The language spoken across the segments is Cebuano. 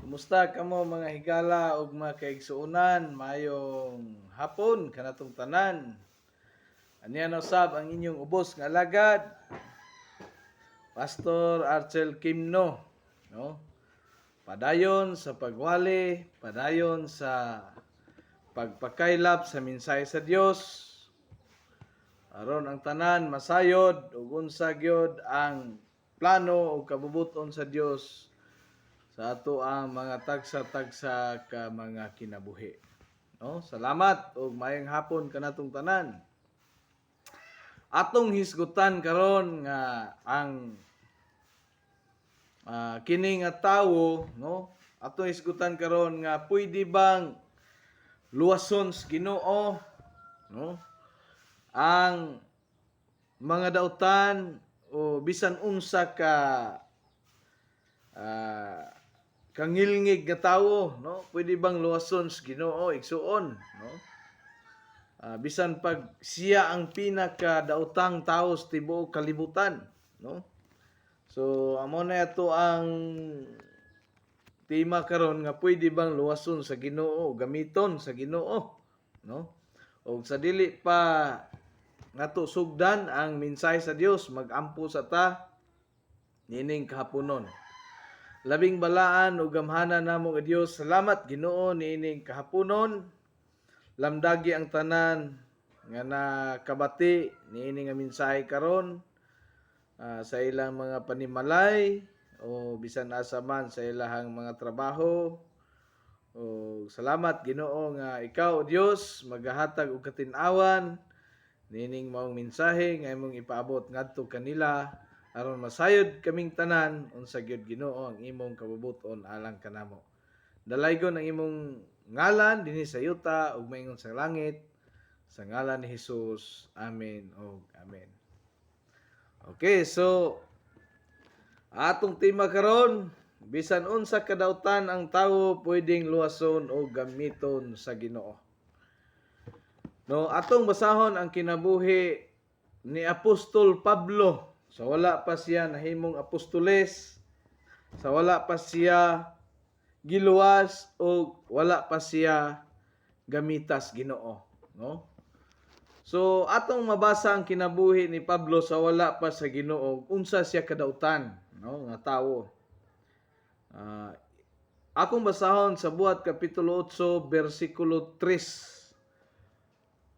Kumusta kamo, mga higala ug mga kaigsuonan? Maayong hapon kanatong tanan. Aniya na usab ang inyong ubos nga alagad, Pastor Archel Kimno, no? Padayon sa pagwali, padayon sa pagpakaylap sa mensahe sa Dios. Aron ang tanan masayod ug unsa gyud ang plano ug kabubuton sa Dios sa ato ang mga tagsa-tagsa ka mga kinabuhi. No? Salamat ug maayong hapon kanatong tanan. Atong hisgutan karon nga ang kini nga tawo, no? Atong hisgutan karon nga pwede bang luwason sa Ginoo, no? Ang mga dautan o bisan unsa ka kangilngig nga tawo, no? Pwede bang luwason sa Ginoo, igsuon, no? Bisan pag siya ang pinaka daotang tawo sa tibuok kalibutan, no? So amo na ato ang tema karon nga pwede bang luwason sa Ginoo, gamiton sa Ginoo, no? Og sa dili pa nato sugdan ang mensahe sa Dios, magampo sa ta nining kahaponon. Labing balaan ug gamhanan namo nga Dios, salamat, Ginoo, niining kahaponon. Lamdagi ang tanan nga nakabati niini nga mensahe karon sa ilang mga panimalay o bisan asa man sa ilahang mga trabaho. O salamat, Ginoo, nga ikaw, Dios, magahatag og katin-awan niining maong mensahe nga imong ipaabot ngadto kanila aron masayod kaming tanan unsa gyud, Ginoo, ang imong kabubuton alang kanamo. Dalaygon ang imong ngalan dinhi sa yuta ug maingon sa langit, sa ngalan ni Hesus. Amen ug amen. Okay, so atong tema karon, bisan unsa kadautan ang tawo, pwedeng luwason o gamiton sa Ginoo. No, atong basahon ang kinabuhi ni Apostol Pablo sa wala pa siya nahimong apostoles, sa wala pa siya giluwas o wala pa siya gamitas Ginoo, no? So atong mabasa ang kinabuhi ni Pablo sa wala pa sa Ginoo, unsa siya kadautan, no, nga tawo. Akong basahon sa Buhat kapitulo 8 bersikulo 3.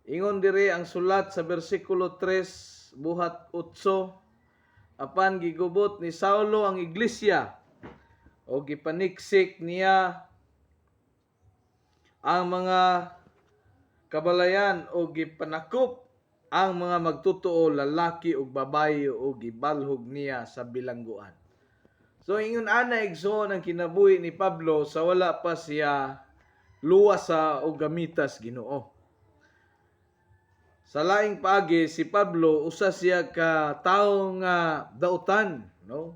Ingon diri ang sulat sa bersikulo 3, Buhat 8, apan gigubot ni Saulo ang iglesia o gipaniksik niya ang mga kabalayan o gipanakop ang mga magtotoo, lalaki ug babayi, o gibalhog niya sa bilangguan. So ingon ana, igsoon, ang kinabuhi ni Pablo sa wala pa siya luwas sa o gamitas Ginoo. Sa laing paagi, si Pablo usa siya ka tawo nga dautan, no?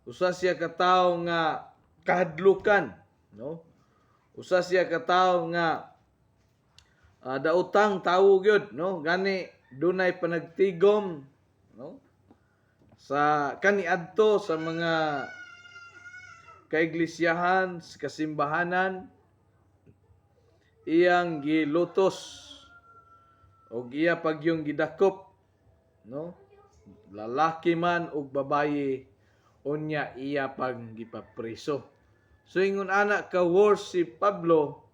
Usa siya ka tawo nga kahadlukan, no? Usa siya ka tawo nga daotang tawo gyud, no? Gani dunay panagtigom, no? Sa kaniadto sa mga kaiglisyahan, sa kasimbahanan, iyang gilutos og iya pagyong gidakop, no? Lalaki man og babayi, unya iya pang gipapreso. So ingon ana ka worse si Pablo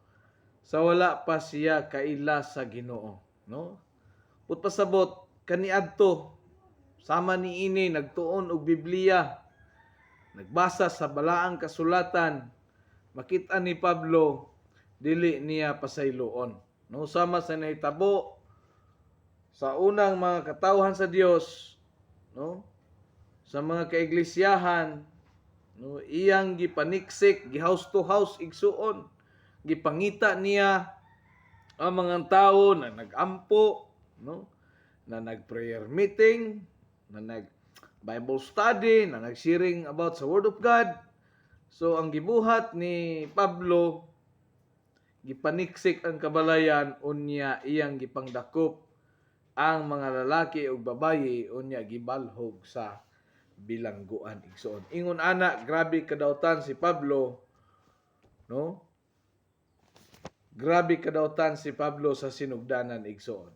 sa wala pa siya kaila sa Ginoo, no? Put pasabot kaniadto sama ni ini nagtuon og Biblia, nagbasa sa balaang kasulatan, makita ni Pablo dili niya pasayloon, no? Sama sa nahitabo sa unang mga katawhan sa Dios, no? Sa mga kaiglisyahan, no, iyang gipaniksik, gi house to house, igsuon. Gipangita niya ang mga tao na nagampo, no? Na nag-prayer meeting, na nag Bible study, na nag-sharing about sa Word of God. So ang gibuhat ni Pablo, gipaniksik ang kabalayan, unya iyang gipangdakop ang mga lalaki ug babayi, unya gibalhog sa bilangguan, igsoon. Ingon ana, grabe kadautan si Pablo. No? Grabe kadautan si Pablo sa sinugdanan, igsoon.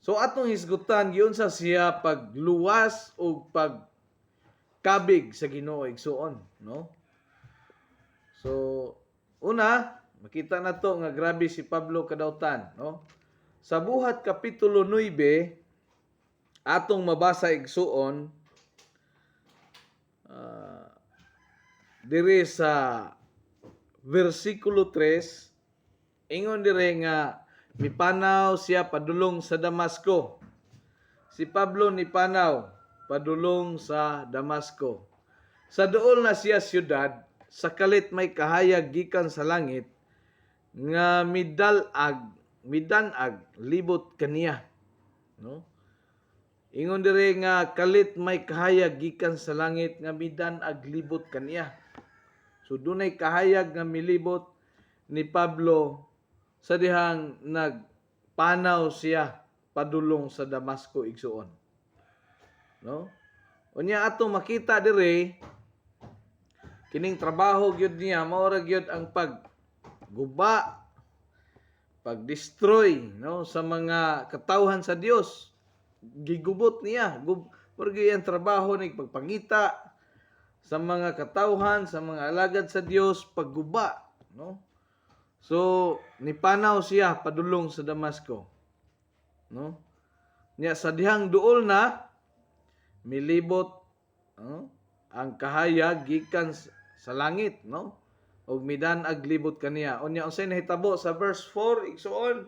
So atong hisgutan giunsa siya pagluwas o pagkabig sa Ginoo, igsoon, no? So una, makita nato nga grabe si Pablo kadautan, no? Sa Buhat kapitulo 9, atong mabasa, igsuon, diri sa versikulo 3, ingon dire nga mipanaw siya padulong sa Damasco. Si Pablo nipanaw padulong sa Damasco. Sa duol na siya siyudad, sa kalit may kahayag gikan sa langit nga midal-ag midan-ag libot kaniya, no? Ingon dire nga kalit may kahayag gikan sa langit nga midan-ag libot kaniya. So dunay kahayag nga milibot ni Pablo sa dihang nagpanaw siya padulong sa Damasco, igsuon, no? Unya ato makita dire, kining trabaho gyud niya mao ra gyud ang pagguba, pag-destroy, no, sa mga katawhan sa Dios. Gigubot niya, mao gyud ang trabaho ni pagpangita sa mga katawhan, sa mga alagad sa Dios, pagguba, no? So nipanaw siya padulong sa Damasco, no? Nya sa dihang duol na, milibot, no, ang kahayag gikan sa langit, no, ug midan-ag libot kaniya. Unya unsay nahitabo sa verse 4, igsuon?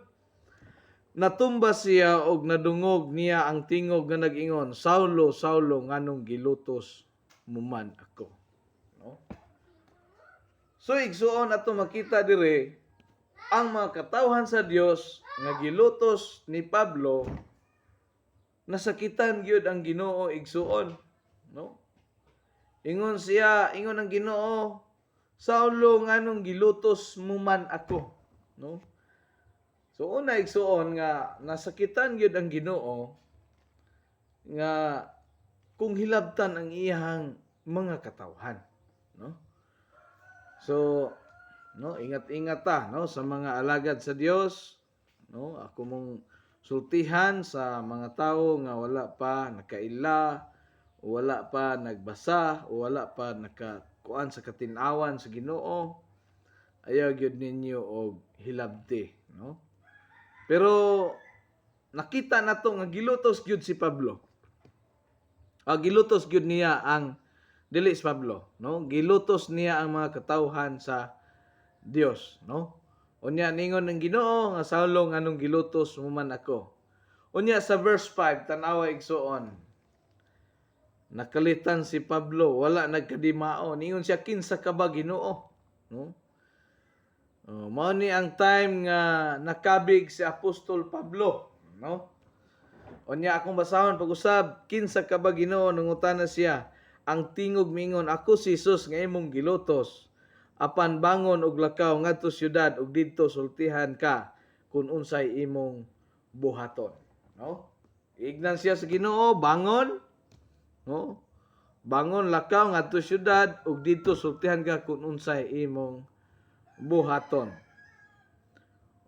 Natumba siya og nadungog niya ang tingog nga nag-ingon, "Saulo, Saulo, nganong gilutos mo man ako?" No? So igsuon, ato makita dire ang mga katawhan sa Dios nga gilutos ni Pablo, nasakitan gyud ang Ginoo, igsuon, no? Ingon siya, ingon ang Ginoo, "Saulo, nganong gilutos mo man ako?" No? So una, igsuon, nga nasakitan gyud ang Ginoo nga kung hilabtan ang iyang mga katawhan, no? So, no, ingat-ingat ta, no, sa mga alagad sa Dios, no? Ako mong sultihan sa mga tao nga wala pa nakaila, wala pa nagbasa, wala pa nakakuan sa katin-awan sa Ginoo. Ayaw gyud ninyo og hilabti, no? Pero nakita nato nga gilutos gyud si Pablo. Ah, gilutos gyud niya ang, dili si Pablo, no? Gilutos niya ang mga katawhan sa Dios, no? Unya ningon ng Ginoo nga, "Saulo, nganong gilutos mo man ako?" Unya sa verse 5, tan-awa, igsuon. Nakalitan si Pablo, wala nagkadimao. Ningon siya, "Kinsa ka ba, Ginoo?" No? Oh, mao ni ang time nga nakabig si Apostol Pablo, no? Unya akong basahon pag-usab, "Kinsa ka ba, Ginoo?" nangutana siya. Ang tingog mingon, "Ako si Jesus nga imong gilutos. Apan bangon og lakaw ngadto syudad ug didto sultihan ka kung unsay imong buhaton." No? Ignan siya sa Ginoo, bangon, no? Bangon, lakaw ngadto syudad ug didto sultihan ka kung unsay imong buhaton.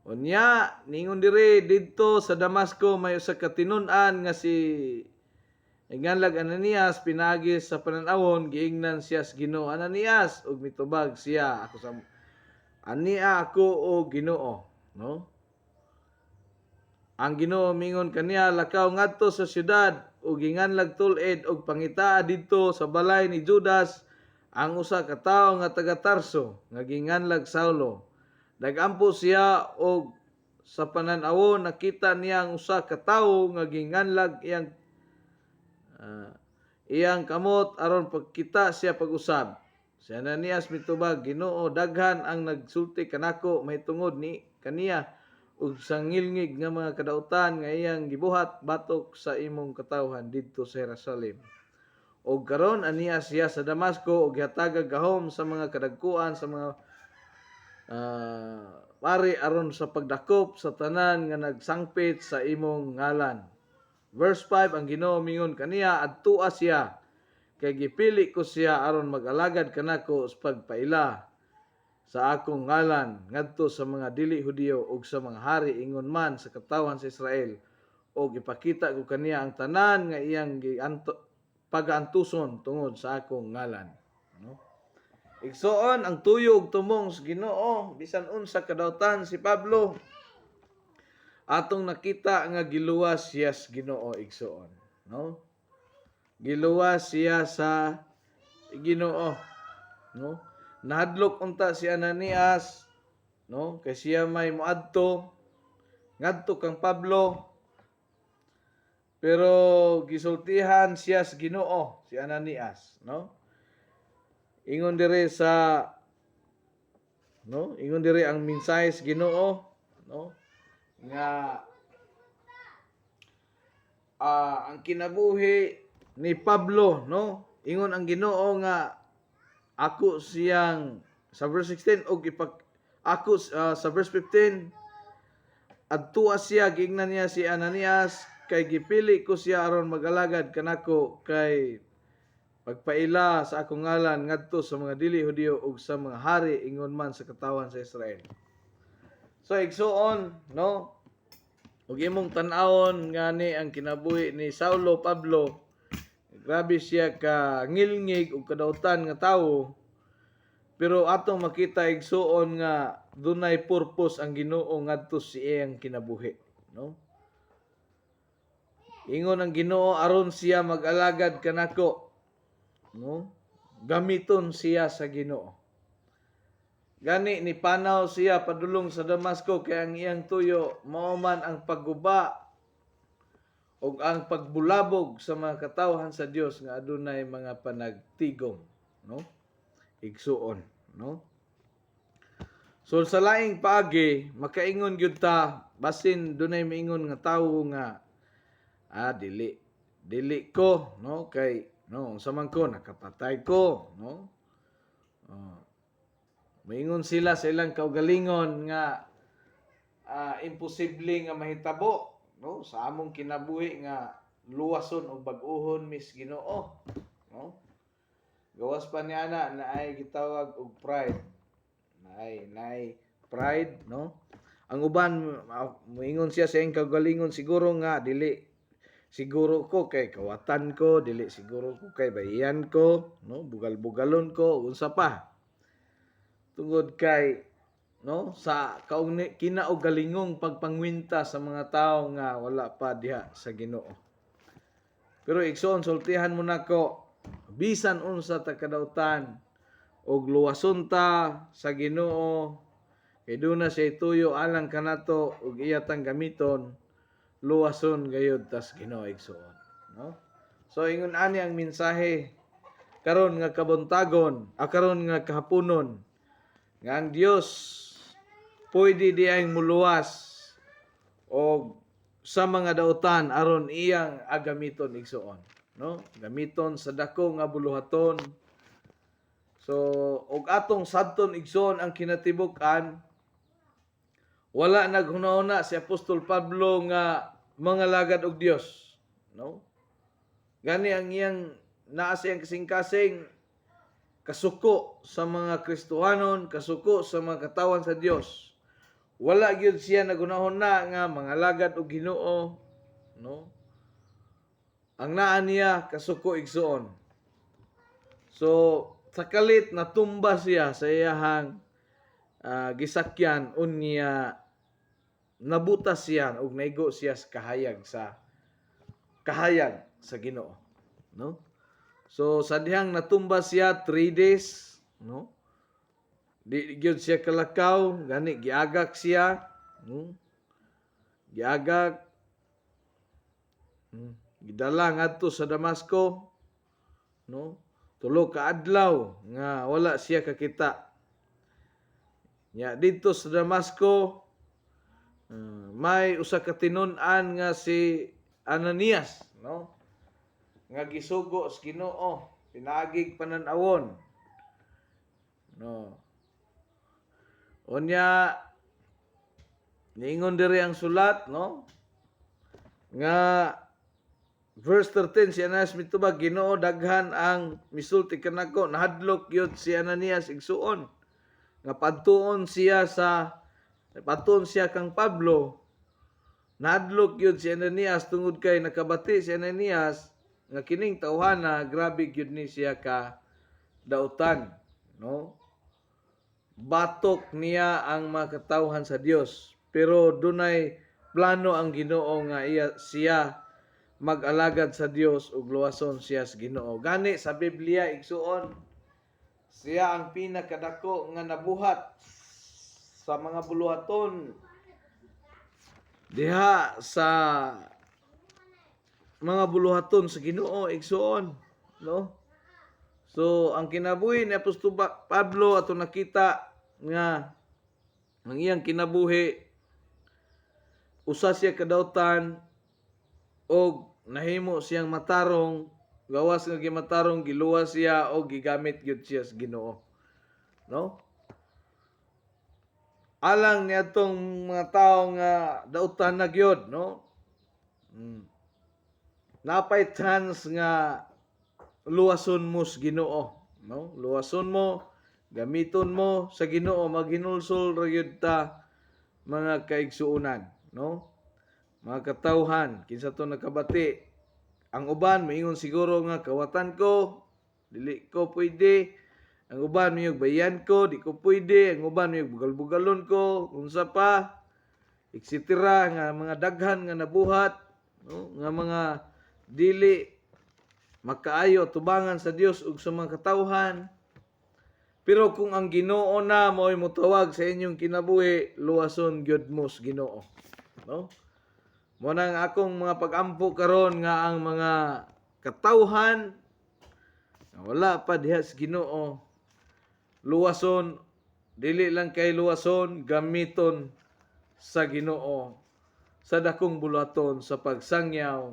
Unya, ningon dire, didto sa Damasco may usa ka tinun-an nga si nganlag Ananias. Pinaagi sa panan-awon giingnan siya sa Ginoo, "Ananias," ug mitubag siya, "Ako sa ania ako o Ginoo," no? Ang Ginoo mingon kaniya, "Lakaw ngadto sa syudad ug ginganlag Tul-id ug pangitaa didto sa balay ni Judas ang usa ka tawo nga taga Tarso nga ginganlag Saulo." Nagampo siya og sa panan-awon nakita niya ang usa ka tawo nga ginganlag iyang kamot aron pagkita siya pag-usab. Si Ananias mitubag, "Ginoo, daghan ang nagsulti kanako mahitungod ni kaniya ug sa ngilngig nga mga kadautan nga iyang gibuhat batok sa imong katawhan didto sa Jerusalem. Og karon ania siya sa Damasco ug gihatagag gahom sa mga kadagkuan sa mga pari aron sa pagdakop sa tanan nga nagsangpit sa imong ngalan." Verse 5, ang Ginoo mingon kaniya, "Adtua siya kay gipili ko siya aron mag-alagad kanako sa pagpaila Sa akong ngalan ngadto sa mga dili Hudiyo ug sa mga hari, ingon man sa katawhan sa Israel, ug ipakita ko kaniya ang tanan nga iyang gianto pagaantuson tungod sa akong ngalan, no? Igsoon, ang tuyo ug tumong sa Ginoo, bisan unsa kadawtan si Pablo, atong nakita nga giluwas siya sa Ginoo, igsoon, no? Giluwas siya sa Ginoo, no? Nahadlok unta si Ananias, no, kay siya may moadto ngadto kang Pablo, pero gisultihan siya sa Ginoo si Ananias, no? Ingon dire sa, no, ingon dire ang mensahe sa Ginoo, no, nga ang kinabuhi ni Pablo, no, ingon ang Ginoo nga ako siyang, sa verse 16, og ipak ako sa verse 15, "Adtua siya," giingnan niya si Ananias, "kay gipili ko siya aron mag-alagad kanako kay pagpaila sa akong ngalan ngadto sa mga dili Hudiyo ug sa mga hari, ingon man sa katawhan sa Israel." So igsuon, no, ug imong tan-awon ngani ang kinabuhi ni Saulo Pablo, grabe siya ka ngilngig ug kadautan nga tawo, pero atong makita, igsuon, nga dunay purpose ang Ginoo ngadto sa iyang kinabuhi, no? Ingon ang Ginoo aron siya mag-alagad kanako, no? Gamiton siya sa Ginoo. Gani ni panaw siya padulong sa Damasco kay ang iyang tuyo mao man ang pagguba ug ang pagbulabog sa mga katawhan sa Dios nga adunay mga panagtigom, no, igsuon, no? So sa laing paagi, makaingon gyud ta, basin dunay miingon nga tawo nga dili dili ko, no, kay, no, unsa man ko, nakapatay ko, no? Oh. Moingon sila sa ilang kaugalingon nga imposible nga mahitabo, no, sa among kinabuhi nga luwason og bag-ohon mis Ginoo, no? Gawas pa niya na naay gitawag og pride, naay pride, no? Ang uban moingon siya sa iyang kaugalingon siguro nga dili siguro ko kay kawatan ko, dili siguro ko kay bahiyan ko, no, bugal-bugalon ko, unsa pa. Tungod kay, no, sa kaugni kinaugalingong pagpangwinta sa mga tao nga wala pa diha sa Ginoo. Pero igsoon, sultihan mo nako, bisan unsa ta kadautan og luwason ta sa Ginoo kay duna siya tuyo alang kanato ug iya tang gamiton, luwason gayud tas Ginoo, igsoon, no? So ingon ani ang mensahe karon nga kabuntagon, karon nga kahaponon, nga ang Dios pwede diay muluwas og sa mga dautan aron iyang agamiton, igsoon, no, gamiton sa dako nga buluhaton. So og atong sabton, igsoon, ang kinatibuk-an, wala naghuna-huna si Apostol Pablo nga mangalagad og Dios, no? Gani ang iyang naa siyang kasing-kasing kasuko sa mga Kristohanon, kasuko sa mga katawan sa Dios. Wala gyud siya naghunahuna nga mangalagad og Ginoo, no? Ang naa niya, kasuko, igsuon. So sa kalit natumba siya sa iyahang gisakyan, unya nabutas siya ug naigo siya sa kahayag sa Ginoo, no? So sa dihang natumba siya 3 days, no, di gyud siya kalakaw, gani giagak siya, no? Giagak, gidala ngadto sa Damasco, no? 3 ka adlaw nga wala siya kakita. Nya didto sa Damasco, may usa ka tinun-an nga si Ananias, no, nga gisugo sa Ginoo pinaagig panan-awon, no? Unya niingon diri ang sulat, no, nga verse 13, si Ananias mitubag, "Ginoo, daghan ang misulti kanako." Nahadlok gyud si Ananias, igsuon. Nga padtuon siya kang Pablo, nahadlok gyud si Ananias tungod kay nakabati si Ananias nga kining tawhana grabe gyud ni siya ka dautan, no? Batok niya ang mga katawhan sa Dios, pero dunay plano ang Ginoo nga iya siya mag-alagad sa Dios ug luwason siya sa Ginoo. Gani sa Biblia, igsuon, siya ang pinakadako nga nabuhat sa mga buluhaton diha sa mga buluhaton sa Ginoo, igsuon, no? So ang kinabuhi ni Apostol Pablo, ato nakita nga ang iyang kinabuhi, usa siya kadautan og nahimo siyang matarong. Gawas nga gimatarong, giluwas siya og gigamit gyud siya sa Ginoo, no? Alang niadtong mga tawo nga dautan na gyud, no? Napay chance nga luwason mo sa Ginoo, no? Luwason mo, gamiton mo sa Ginoo. Maghinulsol ra gyud ta, mga kaigsuonan, no? Mga katawhan, kinsa to nakabati, ang uban moingon siguro nga kawatan ko, dili ko pwede. Ang uban moingon bayan ko, di ko pwede. Ang uban moingon bugal-bugalon ko, unsa pa, etc. Nga mga daghan nga nabuhat, no? Nga mga dili makaayo tubangan sa Dios ug sa mga katawhan. Pero kung ang Ginoo na mo'y motawag sa inyong kinabuhi, luwason gyud mo sa Ginoo, no? Mo nang akong mga pag-ampo karon nga ang mga katawhan nga wala pa diha sa Ginoo, luwason, dili lang kay luwason, gamiton sa Ginoo sa dakong buluhaton sa pagsangyaw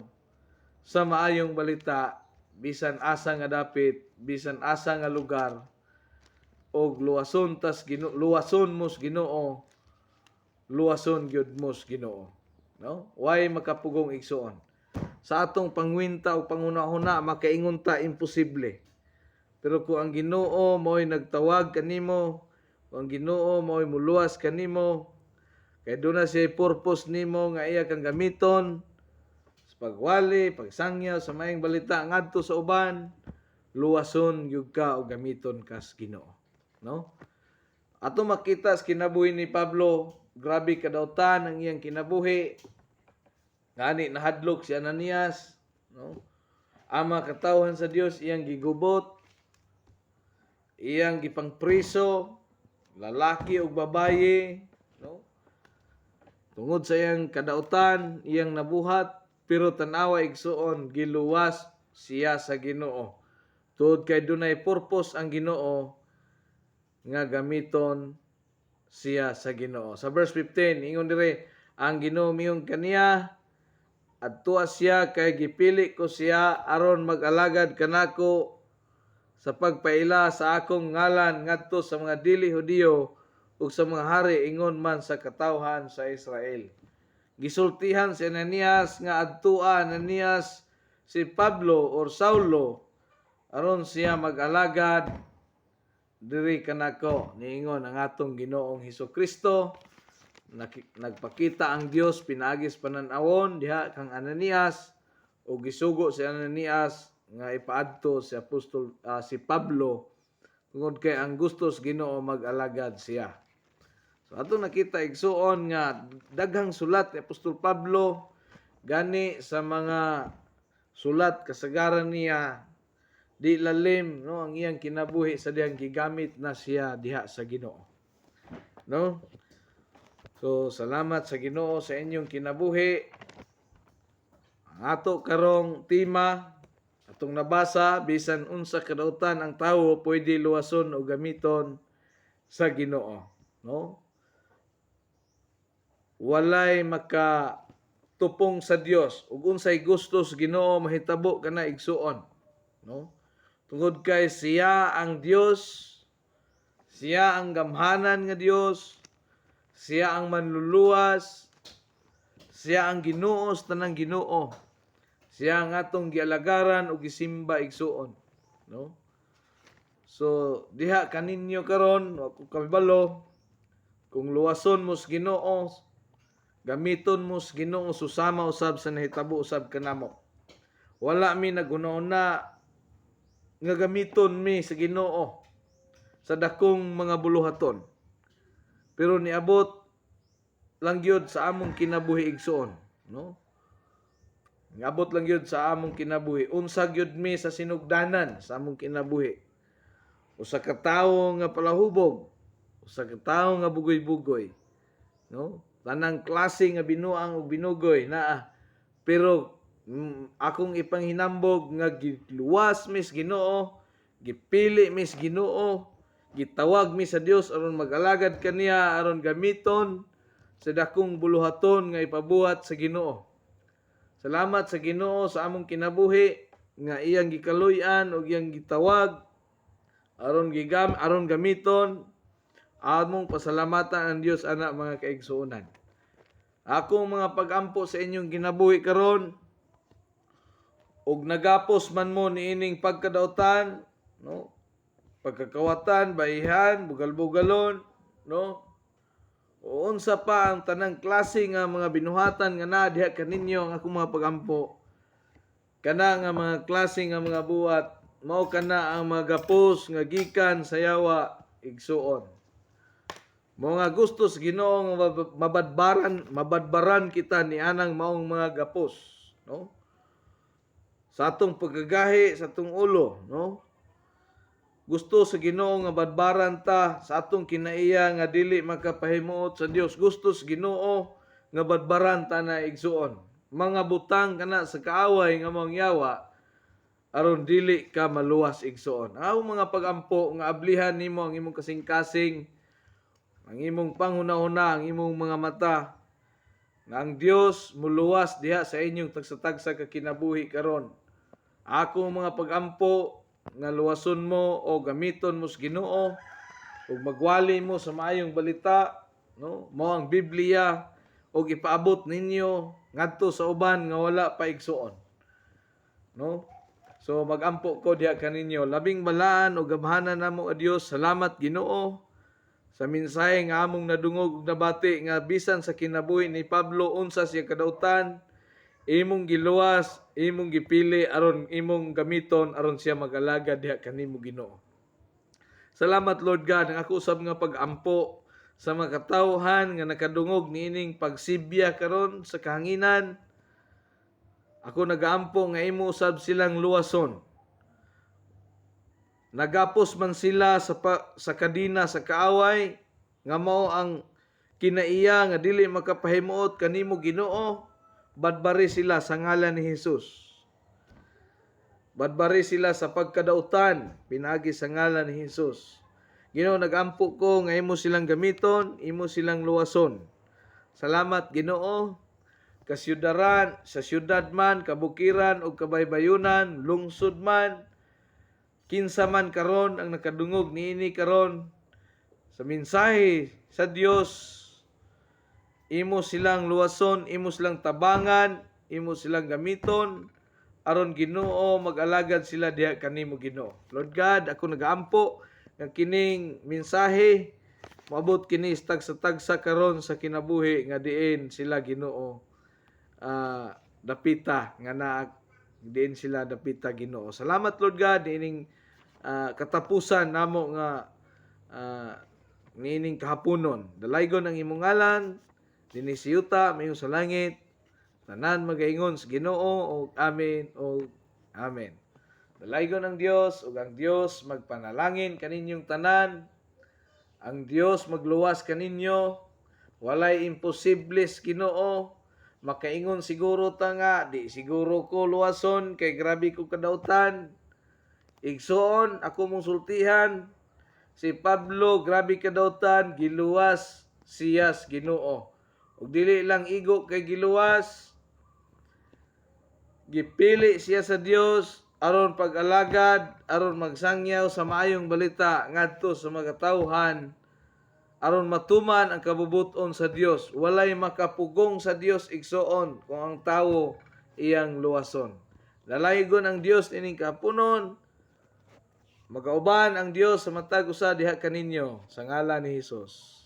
sa maayong balita bisan asa nga dapit, bisan asa nga lugar, og luwason tas Ginoo, luwason mo sa Ginoo, luwason gyud mo sa Ginoo, no? Way makapugong, igsuon. Sa atong pangwinta o panghuna-huna, makaingon ta imposible, pero kung ang Ginoo mo'y nagtawag kanimo, kung ang Ginoo mo'y muluwas kanimo, kay duna siya purpose nimo nga iya kang gamiton sa pagwali, pagsangyaw sa maayong balita ngadto sa uban, luwason gyud ka o gamiton ka sa Ginoo, no? Ato makita sa kinabuhi ni Pablo, grabe kadautan ang iyang kinabuhi. Gani nahadlok si Ananias, no? Ang mga katawhan sa Dios iyang gigubot, iyang gipangpriso, lalaki ug babaye, no? Tungod sa iyang kadautan, iyang nabuhat, pero tan-awa, igsuon, giluwas siya sa Ginoo. Tungod kay dunay purpose ang Ginoo nga gamiton siya sa Ginoo. Sa verse 15, ingon dire, ang Ginoo miingon kaniya, "Adtua siya kay gipili ko siya aron mag-alagad kanako sa pagpaila sa akong ngalan ngadto sa mga dili Hudiyo ug sa mga hari ingon man sa katawhan sa Israel." Gisultihan si Ananias nga adtua, Ananias, si Pablo or Saulo aron siya mag-alagad diri kanako, niingon ang atong Ginoong Hesus Kristo. Nagpakita ang Dios pinaagi sa panan-awon diha kang Ananias ug gisugo si Ananias nga ipaadto si apostol si Pablo tungod kay ang gusto sa Ginoo mag-alagad siya. So ato nakita, igsuon, nga daghang sulat ni Apostol Pablo. Gani sa mga sulat, kasagaran niya di lalim, no, ang iyang kinabuhi sa dihang gigamit na siya diha sa Ginoo. No? So salamat sa Ginoo sa inyong kinabuhi. Ang ato karong tema, atong nabasa, bisan unsa kadautan ang tawo, pwede luwason o gamiton sa Ginoo, no? Walay maka tupong sa Dios. Ug unsay gusto sa Ginoo mahitabo kana, igsuon, no? Tungod kay siya ang Dios, siya ang gamhanan nga Dios, siya ang manluluwas, siya ang Ginoo sa tanang Ginoo. Siya ang atong gialagaran ug gisimba, igsuon, no? So diha kaninyo karon, wa ko kabalo kung luwason mo sa Ginoo, gamiton mo sa Ginoo susama usab sa nahitabo usab kanamo. Wala mi naghuna-huna nga gamiton mi sa Ginoo sa dakong mga buluhaton. Pero niabot lang gyud sa among kinabuhi, igsuon, no? Niabot lang gyud sa among kinabuhi. Unsa gyud mi sa sinugdanan sa among kinabuhi. Usa ka tawo nga palahubog, usa ka tawo nga bugoy-bugoy, no? Tanang klase nga binuang ug binugoy naa. Pero akong ipanghinambog nga giluwas mi sa Ginoo, gipili mi sa Ginoo, gitawag mi sa Dios aron mag-alagad kaniya, aron gamiton sa dakong buluhaton nga ipabuhat sa Ginoo. Salamat sa Ginoo sa among kinabuhi nga iyang gikaluy-an ug iyang gitawag aron gamiton. Among pasalamatan ang Dios ana, mga kaigsuonan. Akong mga pagampo sa inyong kinabuhi karon, ug nagapos man mo niining pagkadautan, no? Pagkakawatan, baihan, bugal-bugalon, no? O unsa pa ang tanang klase nga mga binuhatan nga naa diha kaninyo, ang akong mga pagampo. Kana nga mga klase nga mga buhat, mao kana ang mga gapos nga gikan sa yawa, igsuon. Mao nga gusto sa Ginoo nga mabadbaran kita ni anang maong mga gapos, no? Sa atong pagkagahi sa atong ulo, no? Gusto sa Ginoo nga badbaran ta sa atong kinaiya nga dili makapahimuot sa Dios. Gusto sa Ginoo nga badbaran ta na, igsuon. Mga butang kana sa kaaway nga maong yawa aron dili ka maluwas, igsuon. Ang mga pagampo nga ablihan nimo ang imong kasing-kasing, ang imong panghuna-huna, ang imong mga mata, nga ang Dios muluwas diha sa inyong tagsa-tagsa ka kinabuhi karon. Ako mga pagampo nga luwason mo o gamiton mo sa Ginoo ug magwali mo sa maayong balita, no? Mao ang Biblia, ug ipaabot ninyo ngadto sa uban nga wala pa, igsuon, no? So magampo ko diha kaninyo. Labing balaan ug gamhanan namo nga Dios, salamat, Ginoo, sa mensahe nga among nadungog ug nabati nga bisan sa kinabuhi ni Pablo, unsa siya kadautan, imong giluwas, imong gipili aron imong gamiton aron siya mag-alagad diha kanimo, Ginoo. Salamat, Lord God. Ang ako usab nga pag-ampo sa mga katawhan nga nakadungog niining pagsibya karon sa kahanginan. Ako nagaampo nga imo usab silang luwason. Nagapos man sila sa kadina sa kaaway nga mao ang kinaiya nga dili makapahimuot kanimo, Ginoo, badbari sila sa ngalan ni Hesus. Badbari sila sa pagkadautan pinaagi sa ngalan ni Hesus. Ginoo, nagampo ko nga imo silang gamiton, imo silang luwason. Salamat, Ginoo. Kasyudaran, sa syudad man, kabukiran o kabaybayunan, lungsod man, kinsa man karon ang nakadungog niini karon sa mensahe sa Dios, imo silang luwason, imo silang tabangan, imo silang gamiton aron, Ginoo, mag-alagad sila diha kanimo, Ginoo. Lord God, ako nagaampo nga kining mensahe moabot kini sa tagsa-tagsa karon sa kinabuhi nga diin sila, Ginoo, dapita nga naa diin sila dapita, Ginoo. Salamat, Lord God, niining katapusan namo nga niining kahaponon. Dalaygon ang imong ngalan dinhi sa yuta mayo sa langit. Tanan magaingon sa Ginoo og amen og amen. Dalaygon ang Dios ug ang Dios magpanalangin kaninyong tanan. Ang Dios magluwas kaninyo. Walay imposible sa Ginoo. Makaingon siguro ta nga di siguro ko luwason kay grabe ko kadautan. Igsuon, ako mong sultihan, si Pablo grabe kadautan, giluwas siya sa Ginoo. Ug dili lang igo kay giluwas, gipili siya sa Dios aron pag-alagad, aron magsangyaw sa maayong balita ngadto sa mga tawhan, aron matuman ang kabubuton sa Dios. Walay makapugong sa Dios, igsuon, kung ang tawo iyang luwason. Dalaygon ang Dios ining kapunon. Magauban ang Dios sa matag usa diha kaninyo sa ngalan ni Hesus.